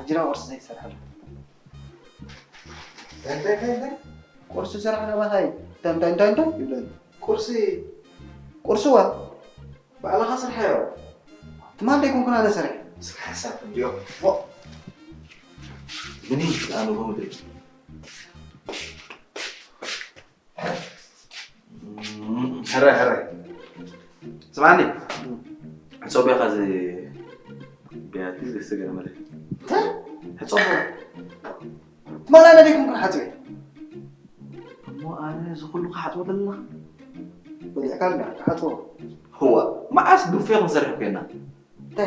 ጅራ ቁርሲ ዘይሰርሐሉ። እንታይ እንታይ እንታይ እንታይ? ቁርሲ ስራሕ ናባኻ እዩ። እንታይ እንታይ እንታይ እንታይ ይብለኒ። ቁርሲ ቁርሲ ዋ ባዕልኻ ስርሓዮ። ትማል ደይኮንኩን ኣነ ሰሪሐ። ስራሕ ሳት እንዲዮ። ፎ። ምን ይላሉ ወምድሪ? ሕረ ሕረ ስማኒ። ሕፀው ቢያኻ እዚ ቢያቲ ዝስገር መለ እንታይ? ሕፀው ቢያ ትማል ኣነ ደይኮንኩን ሓፅበ። እሞ ኣነ እዚ ኩሉ ክሓፅቦ ዘለኻ? በሊዕካ እንዳ ሓፅቦ። ህዋ መዓስ ብፌ ክንሰርሕ ኮይና?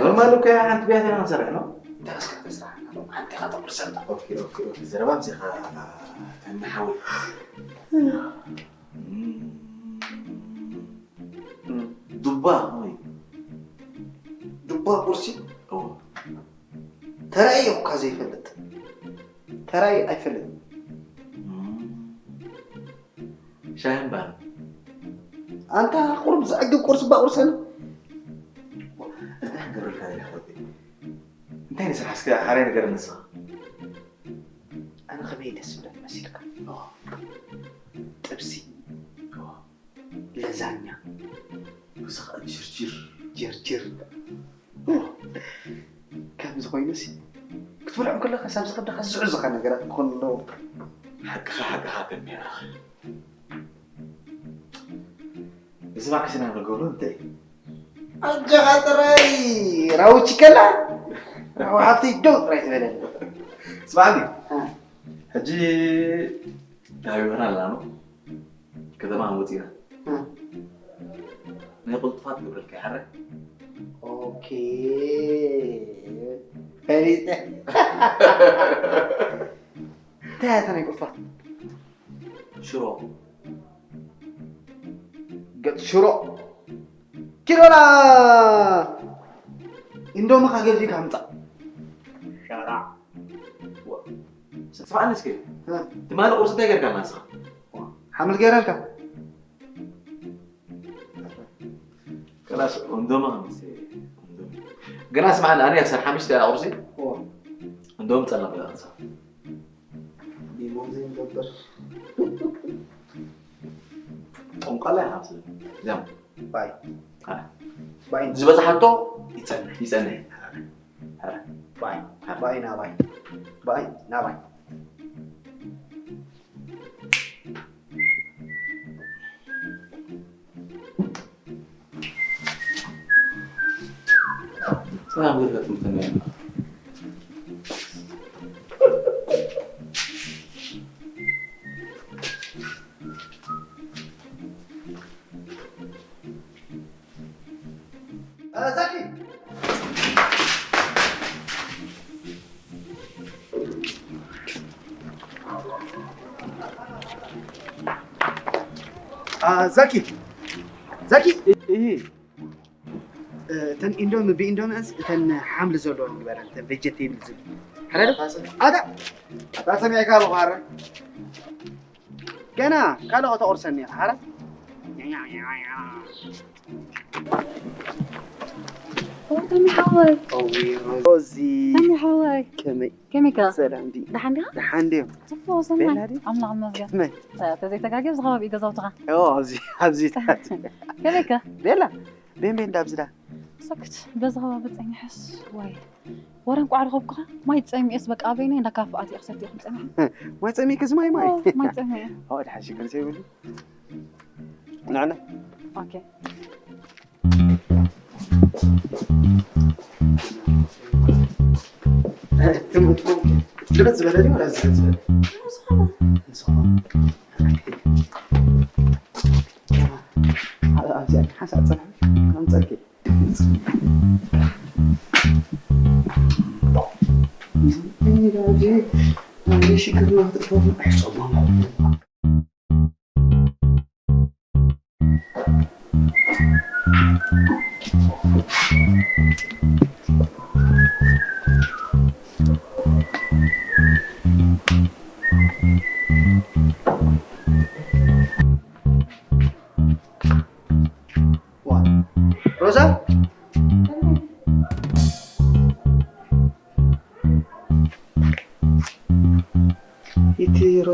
ኖርማል እኮ እያ፣ ሓንቲ ቢያቲ ኢና ክንሰርሕ ነው። እንታይ እስከ ተስራሕ? ሓንቲ ኢኻ ተቁርሰና። ኦኬ፣ ኦኬ፣ ኦኬ። ዘረባ ኣምፂኻ ተኒ ሓወይ። ዱባ ከመይ? ዱባ ቁርሲ? እዎ። ተራእየ እኳ ዘይፈልጥ። ተራእየ ኣይፈልጥን። ሻሂ እምበር። ኣንታ ቁሩብ ዘዕግብ ቁርሲ እባ ቁርሰና። እንታይ ክንገብረልካ ኢለ ሓወይ? እንታይ ንስራሕ እስከ ሓራይ ንገረኒ ንስኻ። ኣነ ከመይ ደስ ዝብለኒ መሲልካ? ጥብሲ፣ ለዛኛ፣ ብስኻ ጅርጅር። ጅርጅር። ከምዚ ኮይኑሲ ክትበልዖም ከለኻ ሳብ ዝኸብደኻ ዝስዑ ዝኻ ነገራት ክኾኑ ኣለዎ። ሓቅኻ፣ ሓቅኻ ተንቢያ። እዚ ባዕሽና ንገብሮ እንታይ? ኣጆኻ ጥራይ ራውቺ ከላ፣ ራው ሓፍተይ ደው ጥራይ ትበለኒ። ስማዕኒ፣ እ። ሕጂ ሃቢብና ኣለና ነው? ከተማ ወፂና። እ። ናይ ቁልጥፋት ግብረልካ ይሓረ? ኦኬ። ፈሊጠ። እንታይ እያ እታ ናይ ቁልጥፋት? ሽሮ። ገጽ ሽሮ። ኪሎና ኢንዶምኻ ገዚእካ ምጻእ። ሸራ። ስምዓኒ እስኪ። እ። ትማሊ ቁርሲ እንታይ ጌርካ ንስኻ? ሓምል ጌረልካ። ከላስ እንዶማ ምስ እንዶማ። ግና ስምዓኒ፣ ኣነ ኣስር ሓሙሽተ ቁርሲ እዎ። እንዶም ጸላም ገዛ። ሊሞን ዘይንገብር። ጠንቋላ ኢኻ ትብል። እዚኦም። ባይ። ኣነ። ባይ። ዝበዝሓቶ ይጸንሕ። ይጸንሕ። ኣረ። ባይ። ኣረ። ባይ ናባይ። ባይ ናባይ። ሰላም ዝፈጥም ተመያ። እ፣ ዛኪ! እ፣ ዛኪ! ዛኪ! እህ። እ፣ እተን ኢንዶሚ ብኢንዶሚኣንስ እተን ሓምሊ ዘለወን ግበረን፣ እተን ቬጀቴብል ዝብል። ሓደ ዶ? ኣታ! ኣታ ሰሚዕካ ኣለኹ፣ ኣረ። ገና ካልእ ከተቑርሰኒ ኢኻ፣ ሓራ? ኦ፣ ተሚ ሓወይ። ኦዊ፣ ሮዚ። ተሚ ሓወይ። ከመይ? ከመይ ከ? ሰላም ድዩ? ደሓን ዲኻ? ደሓን ድዩ? ጽቡቕ፣ ሰናይ። ቤላ ድዩ? ኣምላኽ ይመስገን። ከመይ? እ፣ ተዘይተጋግየ ኣብዚ ከባቢ እዩ ገዛውትኻ። ኦ፣ ኣብዚ፣ ኣብዚ። ከመይ ከ? ቤላ፣ ቤን ቤን ዳብዝዳ። ሰክት፣ በዚ ከባቢ ጸኒሐስ፣ ዋይ። ወረ እንቋዕ ረኸብኩኻ፣ ማይ ጸሚኤስ በቃ ኣበይናይ እንዳ ካፈኣት እየ ክሰቲ ኢኹም ጸኒሐ። ማይ ጸሚኤክስ ማይ ማይ? ኦ፣ ማይ ጸሚኤ። ኦ፣ ደሓን ሽግር ዘይብሉ። ንዕና። ኦኬ። ትም-፣ ትም-፣ ልብት ዝበለ ድዩ ወላ ዝሕል ዝበለ? ዝኾነ። ዝኾነ። ኣብዚኣ ሓንሳእ ጸንሐ፣ ኣምጸልኪ። ዋ፣ ሮዛ?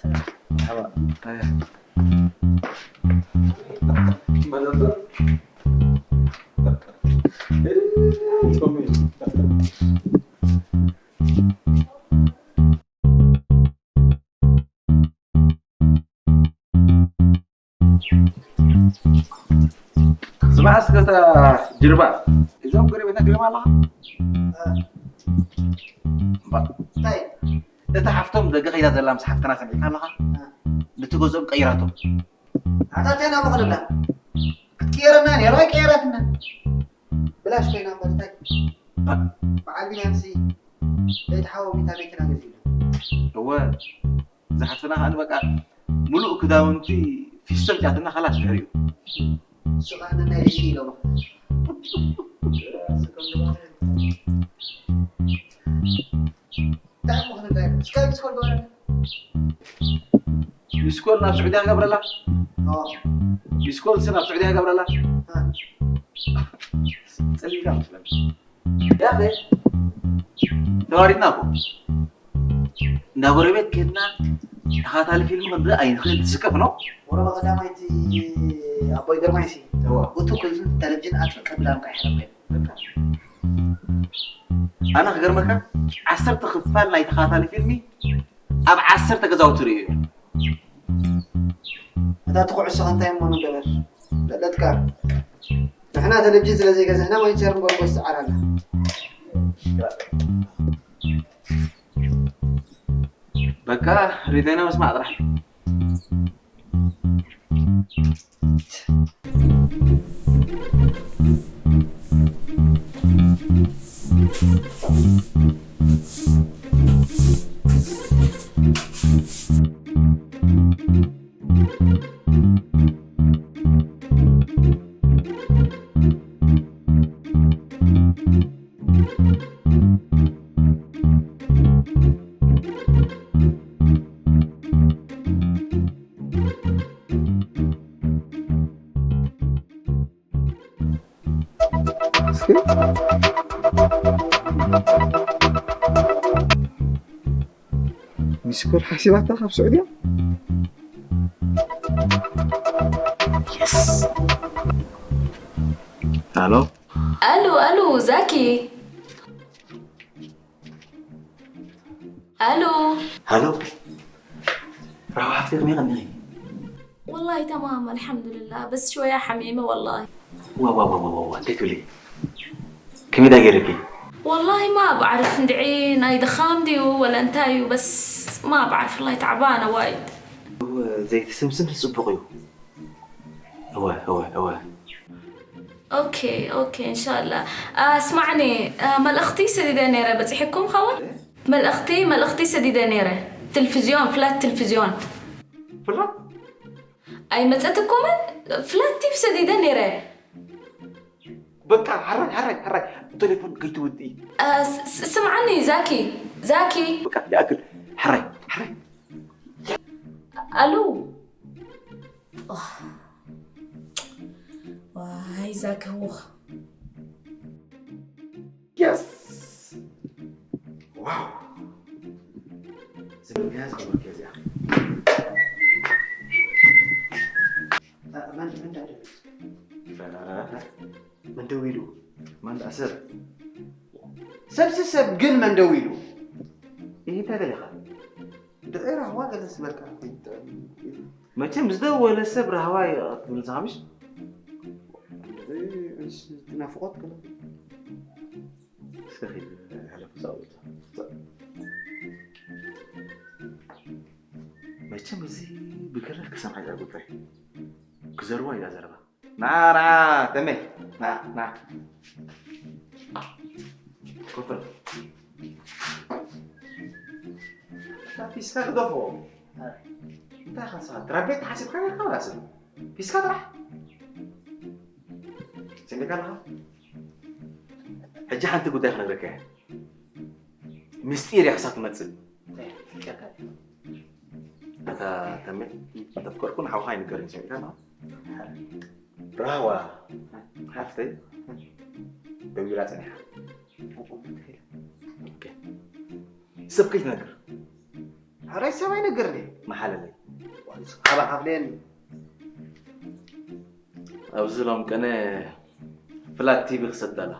መርሓባ። ስማዕ እስከ እታ ጅርባ፣ እዞም ጎረቤትና ትሪኦም ኣለኻ? እንታይ? እታ ሓፍቶም ደገ ከይዳ ዘላ ምስ ሓፍትና ሰሚዕካ ኣለኻ? ነቲ ገዝኦም ቀይራቶ። ኣታ እንታይ ኢና እሞ ክንብላ? ክትቅየረና ነይሩ ኣይቀየራትና። ብላሽ ኮይና እምበር እንታይ? በዓል ቢንያምሲ ለይቲ ሓወሚታ መኪና ገዚእላ። እወ፣ እዛ ሓፍትና ከኣ በቃ ሙሉእ ክዳውንቲ ፊስቶ ኣምጺኣትና፣ ከላስ ድሕሪኡ። እሱ ከኣ ነናይ ልጅ ኢሎማ። እንታይ እሞ ክንብላ ኢና? እስከ ሚስኮል ገበረና። ሚስኮል ናብ ስዑድያ ገብረላ። ኦ። ሚስኮል ስ ናብ ስዑድያ ገብረላ። እ። ጽሊኢልካ መስለኒ። ያኸ ተዋሪድና እኮ። እንዳ ጎረቤት ኬድና ተኸታታሊ ፊልም ክንርኢ ኣይንኽእል፣ ትስከፍ ነው። ወረቐ ቀዳማይቲ ኣቦይ ግርማይሲ። እዋ። እቱ ኮይኑ ተለቪዥን ኣጥፍእ ቀብላም ካይሕረበ። ኣነ ክገርመካ፣ ዓሰርተ ክፋል ናይ ተኸታታሊ ፊልሚ ኣብ ዓሰርተ ገዛውቲ ርእዩ እዩ። እታ እቲ ኩዕሶ ከ እንታይ እሞ ንገበር? ለለጥካ። ንሕና ተለቪዥን ስለ ዘይገዛእና፣ ሞኒተርን ጎልጎል ትሰዓር ኣላ። በቃ ሪቬና መስማዕ ጥራሕ። እስኪ ሚስኮል ሓሲባታ ካብ ስዑድያ። የስ። ኣሎ። ኣሉ ኣሉ ዛኪ። ኣሉ። ሃሎ። ራህዋ ሓፍተይ ከመይ ቀኒኺ? والله تمام الحمد لله، بس شوية حميمة والله. ዋ ዋ ዋ ዋ ዋ እንታይ ትብሊ? ከመይ ዳ ገይርኪ? والله ما بعرف እንድዒ ናይ ድኻም ድዩ ወላ እንታይ እዩ፣ بس ما بعرف والله تعبانة وايد. እወ ዘይትስምስም ጽቡቕ እዩ። እወ እወ እወ። ኦኬ ኦኬ እንሻላ። ስማዕኒ፣ መልእኽቲ ሰዲደ ነይረ፣ በፂሕኩም ኸውን? መልእኽቲ መልእኽቲ ሰዲደ ነይረ። ትልፍዝዮን ፍላት ትልፍዝዮን። ፍላት? ኣይመፀትኩምን? ፍላት ቲፍ ሰዲደ ነይረ። በቃ ሓራይ ሓራይ ሓራይ ቴሌፎን ከይትወድኢ። ስምዓኒ ዛኪ ዛኪ። በቃ ይኣክል ሓራይ ሓራይ። ኣሉ ዋይ ዛኪ። Yes! Wow! ዝብል ገዛ ዝገበርክዮ እዚኣ። መን መን ደኣ ደዊሉ? መን ደዊሉ? መን ደኣ ሰብ? ሰብሲ ሰብ ግን መን ደዊሉ? ይህ እንታይ ደሊኻ? ድዒ ራህዋ ገለ ዝበልካ መቸም ዝደወለ ሰብ ራህዋ እዩ ክትብል ዝሃምሽ። ናፍቆት ገለ እስከ ኺድ ሕለፍ ዛውት። መቸም እዚ ብገረፍ ክሰምዓ እያ ጉዳይ። ክዘርዋ እያ ዘረባ። ና ና ተመይ ና ና። ኮፈል። ፊስካ ግደፎ። እንታይ ኻንሳ ድራቤት ሓሲብካ ጌርካ ወላስ ፊስካ ጥራሕ? ስሚዕካ ኣለኻ? ሕጂ ሓንቲ ጉዳይ ክነግረካ እየ። ምስጢር እያ ክሳብ ትመጽእ። ኣታ ተሜ፣ እንተፍቀርኩ ንሓውኻ ኣይንገርን፣ ሰሚዕካ ኣለኻ? ራህዋ ሓፍተይ ደዊላ ጸኒሓ። ኦኬ። ሰብ ከይትነግር። ሕራይ ሰብ ኣይነግርን እየ። መሓለለይ። ካባ ሓፍለየኒ። ኣብዚ ሎም ቀነ ፍላት ቲቪ ክሰዳ ኣላ።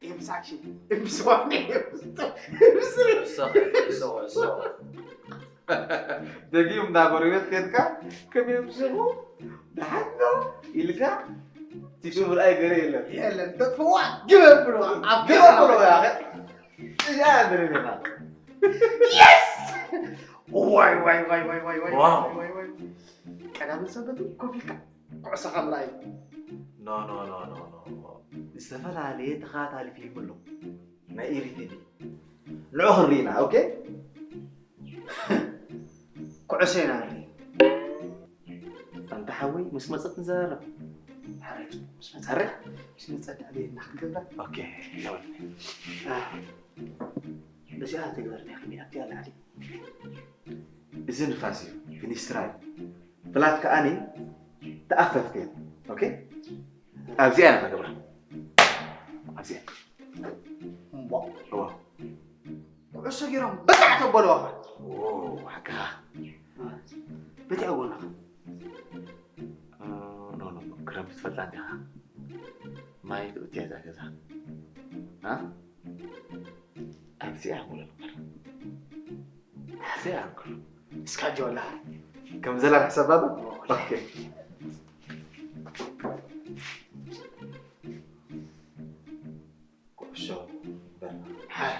ኤምስ ኣክሽን፣ ኤምስ ዋን፣ ኤምስ ቱ፣ ኤምስ ስሪ። እሰኹ፣ እሰኹ፣ እሰኹ። ደጊም እንዳ ጎረቤት ከድካ፣ ከመይ ምሽኹ? ደሓን ዶ? ኢልካ፣ ቲቪ ምርኣይ ገለ የለን። የለን፣ ተጥፍዋ፣ ግበ ብሎ፣ ኣብ ግበ ብሎ፣ ገዛ። ያ፣ እዚኣ ንርኢ ኢኻ። የስ! ዋይ፣ ዋይ፣ ዋይ። ዋው። ዋይ፣ ዋይ። ቀዳምን ሰንበትን ኮፍ ኢልካ ኩዕሶኻ ምርኣይ። ኖ፣ ኖ፣ ኖ፣ ኖ፣ ኖ። ዝተፈላለየ ተኸታታሊ ፊልም ኣሎ። ናይ ኢሪ ቲቪ። ንዑ ክንርኢ ኢና፣ ኦኬ? ኩዕሶ ኢና ንርኢ። ኣንታ ሓወይ፣ ምስ መጸት ንዘራረብ። ሓራይ፣ ምስ መጸት፣ ሓራይ? ምስ መጸት ዳዕበየና ክንገብራ። ኦኬ፣ ይኸውልህ። አ፣ በዚኣ ተግበርና ኢኻ፣ ኣብቲ ኣላዕሊ። እዚ ንፋስ እዩ፣ ፊኒስትራ እዩ። ፍላት ከኣኒ ተኣፈፍቲ እዮም። ኦኬ? ኣብዚኣ ኢና ንገብራ። ኣብዚኣ። እምቧ። እዋ። ኩዕሶ ገይሮም በጣዕ ተበልዋኻ። ኦ፣ ዋጋ። በቲዐ ጎናኻ። እ፣ ኖ፣ ኖ፣ ኖ፣ ክረምቲ ትፈልጣ እንዲኻ። ማይ ትእትያ እዛ ገዛ። አ? ኣብዚኣ ውለል። ሕሰይ ኣንክሉ። እስካ ጆላ። ከም ዘላ ሕሰብ ባባ? ኦኬ። ኩዕሶ በላ። ሓረ።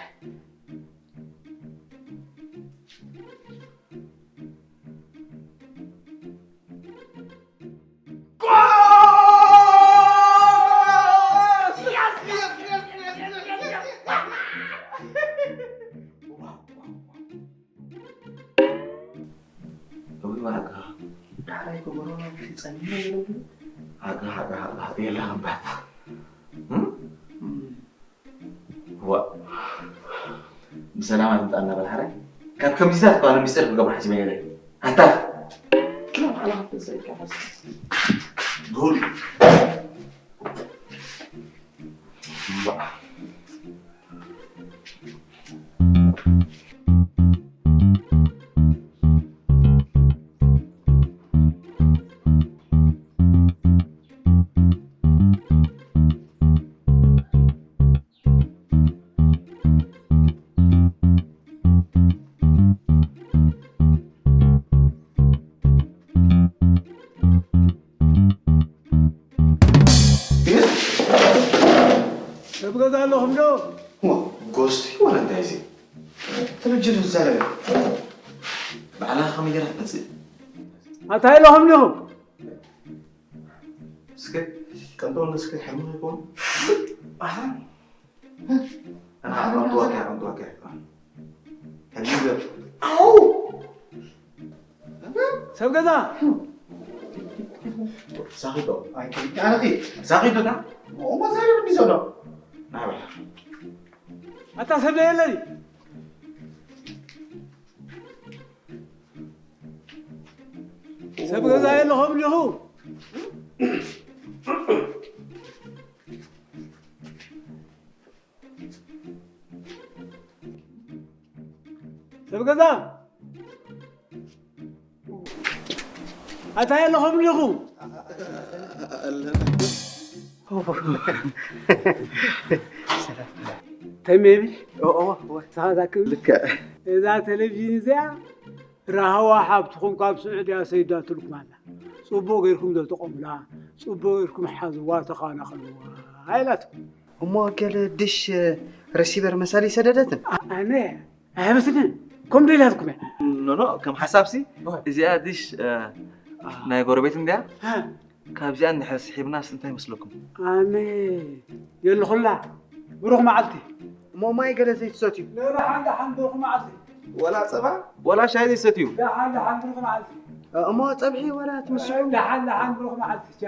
እውይ፣ ዋጋ። ዳሕራይ ክገብሮ ጸኒሑ ነይሩ። ዋጋ፣ ዋጋ፣ ዋጋ፣ የላ እምባታ። እም? እም። ዋ። ብሰላም ኣይምጻእና በል ሓራይ። ካብ ከምዚታት እኮ ኣነ ሚስጥር ክገብሮ ሓሲበ ነይረ። ኣታ። ዱል። እምባ። ሰብ ገዛ ኣለኹም ዶ? እሞ፣ ጎስቲ ወላ እንታይ እዚ? ተበጅር ዝዛረበ። ባዕላ ከመይ ገይራ ትመጽእ? ኣታይ ኣለኹም ዲኹም? እስከ፣ ቀንጦ እስከ፣ ሕልሚ ይኮን? ኣሃ። ኣና፣ ኣንቱ ዋካ፣ ኣንቱ ዋካ። ሕልሚ ገር። ኣው! ሰብ ገዛ! ሳኺቶ። ኣይ፣ ኣረኺ። ሳኺቶ ዳ? ኦሞ፣ ዛሬ ምን ይዞ ነው? ናበላ። ኣታ ሰብ የለን። ሰብ ገዛ የለኹም ዲኹ? ሰብ ገዛ ኣታ የለኹም ዲኹ? ተሜቢ? ኦ፣ ኦ፣ ኦ። ሳዛ ክብል። ልክዕ። እዛ ቴሌቪዥን እዚኣ ራህዋ ሓብትኹም ካብ ስዑድያ ሰይዳትልኩም ኣላ። ጽቡቕ ጌርኩም ዶ ተቐሙላ፣ ጽቡቕ ጌርኩም ሓዝዋ፣ ተኸናኸንዋ ኢላትኩም። እሞ ገለ ድሽ ረሲቨር መሳሊ ሰደደትን? ኣነ ኣይመስልን። ከምኡ ዶ ኢላትኩም እያ? ኖ፣ ኖ፣ ከም ሓሳብሲ እዋ። እዚኣ ድሽ፣ እ፣ ናይ ጎረቤት እንድያ? ሃ። ካብዚኣ እንድሕር ስሒብናስ እንታይ ይመስለኩም? ኣነ የለኹላ። ብሩኽ መዓልቲ። እሞ ማይ ገለ ዘይትሰትዩ? ደሓን ደሓን ብሩኽ መዓልቲ። ወላ ጸባ ወላ ሻሂ ዘይትሰትዩ? ደሓን ደሓን ብሩኽ መዓልቲ። እሞ ጸብሒ ወላ ትምስሑ? ደሓን ደሓን ብሩኽ መዓልቲ። ቻ።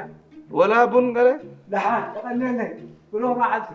ወላ ቡን ገለ? ደሓን፣ ተቐንየለይ። ብሩኽ መዓልቲ።